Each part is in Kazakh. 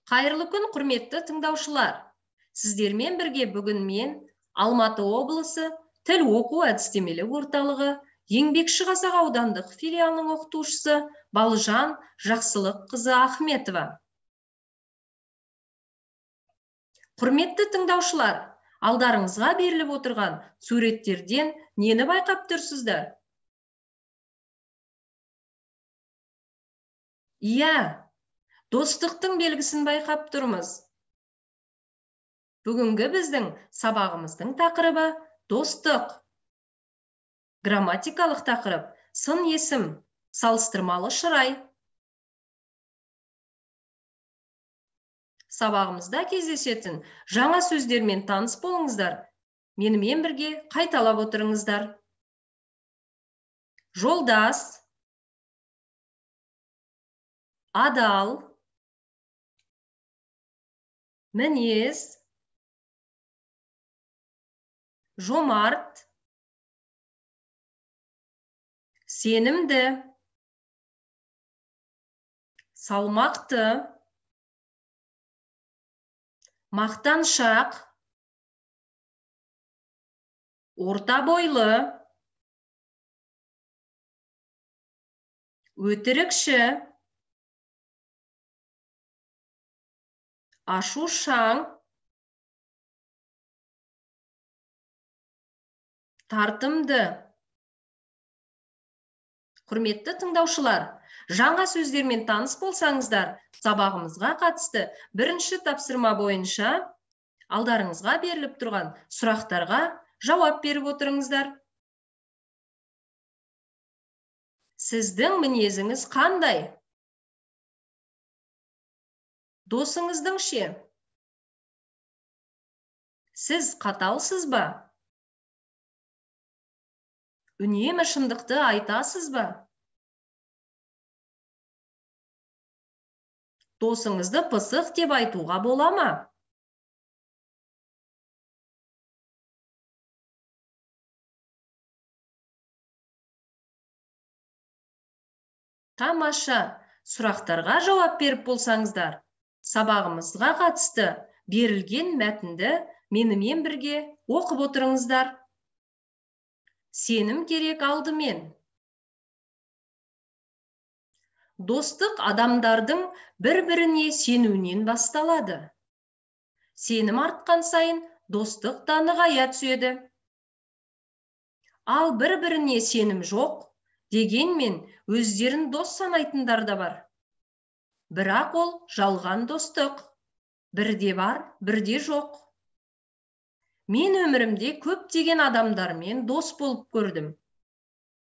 Қайырлы күн, құрметті тыңдаушылар. Сіздермен бірге бүгін мен Алматы облысы тіл оқу әдістемелік орталығы Еңбекші Қазақ аудандық филиалының оқытушысы Балжан Жақсылыққызы Ахметова. Құрметті тыңдаушылар, алдарыңызға беріліп отырған суреттерден нені байқап тұрсыздар? Иә, достықтың белгісін байқап тұрмыз. Бүгінгі біздің сабағымыздың тақырыбы достық. Грамматикалық тақырып сын есім, салыстырмалы шырай. Сабағымызда кездесетін жаңа сөздермен таныс болыңыздар. Менімен бірге қайталап отырыңыздар. Жолдас, адал, мінез, жомарт, сенімді, салмақты, мақтаншақ, орта бойлы, өтірікші, ашушаң, тартымды. Құрметті тыңдаушылар, жаңа сөздермен таныс болсаңыздар, сабағымызға қатысты бірінші тапсырма бойынша алдарыңызға беріліп тұрған сұрақтарға жауап беріп отырыңыздар. Сіздің мінезіңіз қандай? Досыңыздың ше? Сіз қаталсыз ба? Үнемі шындықты айтасыз ба? Досыңызды пысық деп айтуға бола ма? Тамаша, сұрақтарға жауап беріп болсаңыздар, сабағымызға қатысты берілген мәтінді менімен бірге оқып отырыңыздар. Сенім керек алдымен. Достық адамдардың бір-біріне сенуінен басталады. Сенім артқан сайын достық та нығая түседі. Ал бір-біріне сенім жоқ, дегенмен өздерін дос санайтындар да бар. Бірақ ол жалған достық. Бірде бар, бірде жоқ. Мен өмірімде көптеген адамдармен дос болып көрдім.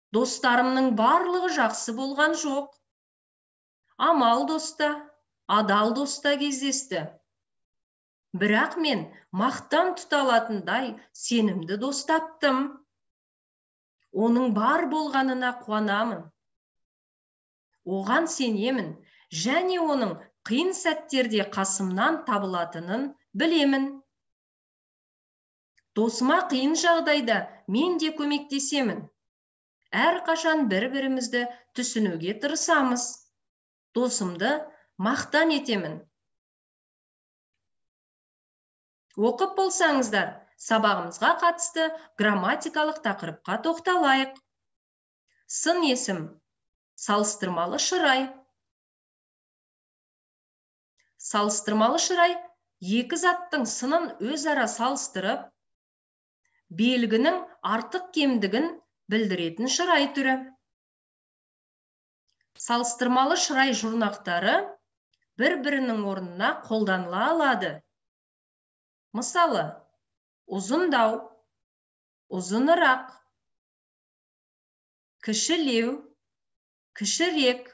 Достарымның барлығы жақсы болған жоқ. Амал доста, адал доста кездесті. Бірақ мен мақтан тұта алатындай сенімді дос таптым. Оның бар болғанына қуанамын. Оған сенемін және оның қиын сәттерде қасымнан табылатынын білемін. Досыма қиын жағдайда мен де көмектесемін. Әрқашан бір-бірімізді түсінуге тырысамыз. Досымды мақтан етемін. Оқып болсаңыздар, сабағымызға қатысты грамматикалық тақырыпқа тоқталайық. Сын есім, салыстырмалы шырай. Салыстырмалы шырай екі заттың сынын өзара салыстырып, белгінің артық кемдігін білдіретін шырай түрі. Салыстырмалы шырай жұрнақтары бір-бірінің орнына қолданыла алады. Мысалы, ұзындау, ұзынырақ, кішілеу, кішірек.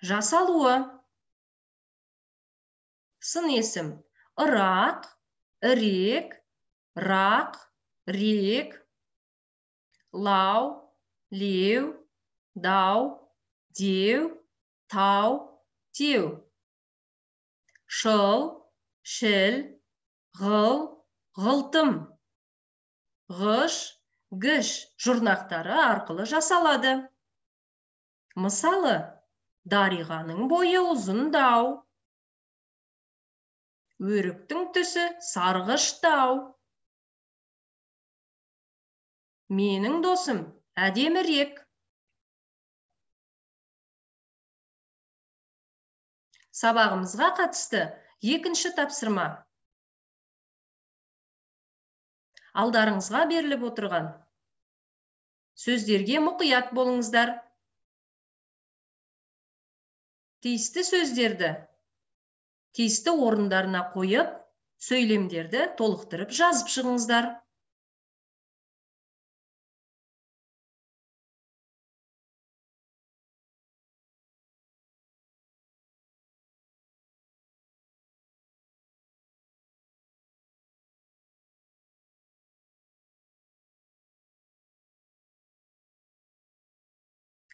Жасалуы. Сын есім ырақ, ірек, рақ, рек, лау, леу, дау, деу, тау, теу. Шыл, шіл, ғыл, ғылтым. Ғыш, гіш жұрнақтары арқылы жасалады. Мысалы, Дариғаның бойы ұзындау. Өріктің түсі сарғыштау. Менің досым әдемірек. Сабағымызға қатысты екінші тапсырма. Алдарыңызға беріліп отырған сөздерге мұқият болыңыздар. Тиісті сөздерді тиісті орындарына қойып, сөйлемдерді толықтырып жазып шығыңыздар.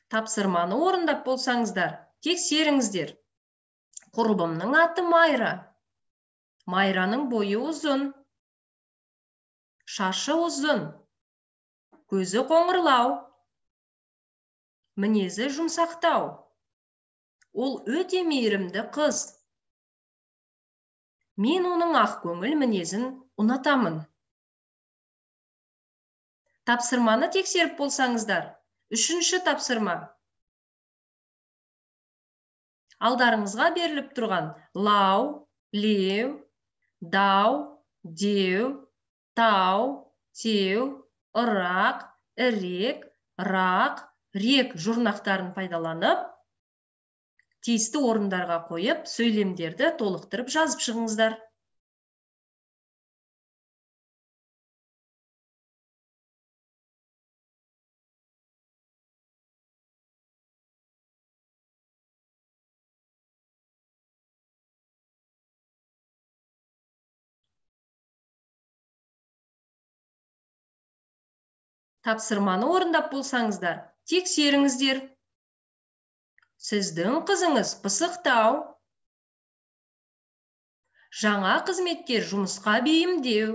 Тапсырманы орындап болсаңыздар, тексеріңіздер. Құрбымның аты Майра. Майраның бойы ұзын, шашы ұзын, көзі қоңырлау, мінезі жұмсақтау. Ол өте мейірімді қыз. Мен оның ақкөңіл мінезін ұнатамын. Тапсырманы тексеріп болсаңыздар, үшінші тапсырма. Алдарыңызға беріліп тұрған лау, леу, дау, деу, тау, теу, ырақ, ірек, рақ, рек жұрнақтарын пайдаланып, тиісті орындарға қойып, сөйлемдерді толықтырып жазып шығыңыздар. Тапсырманы орындап болсаңыздар, тексеріңіздер. Сіздің қызыңыз пысықтау. Жаңа қызметкер жұмысқа бейімдеу.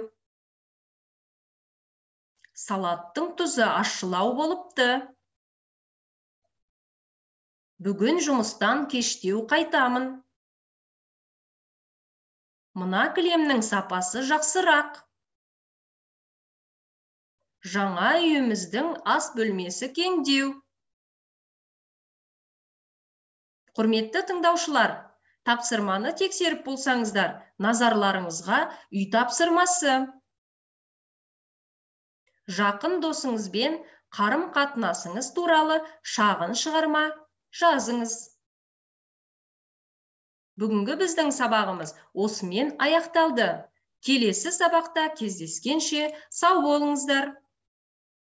Салаттың тұзы ащылау болыпты. Бүгін жұмыстан кештеу қайтамын. Мына кілемнің сапасы жақсырақ. Жаңа үйіміздің ас бөлмесі кеңдеу. Құрметті тыңдаушылар, тапсырманы тексеріп болсаңыздар, назарларыңызға үй тапсырмасы. Жақын досыңызбен қарым-қатынасыңыз туралы шағын шығарма жазыңыз. Бүгінгі біздің сабағымыз осымен аяқталды. Келесі сабақта кездескенше сау болыңыздар.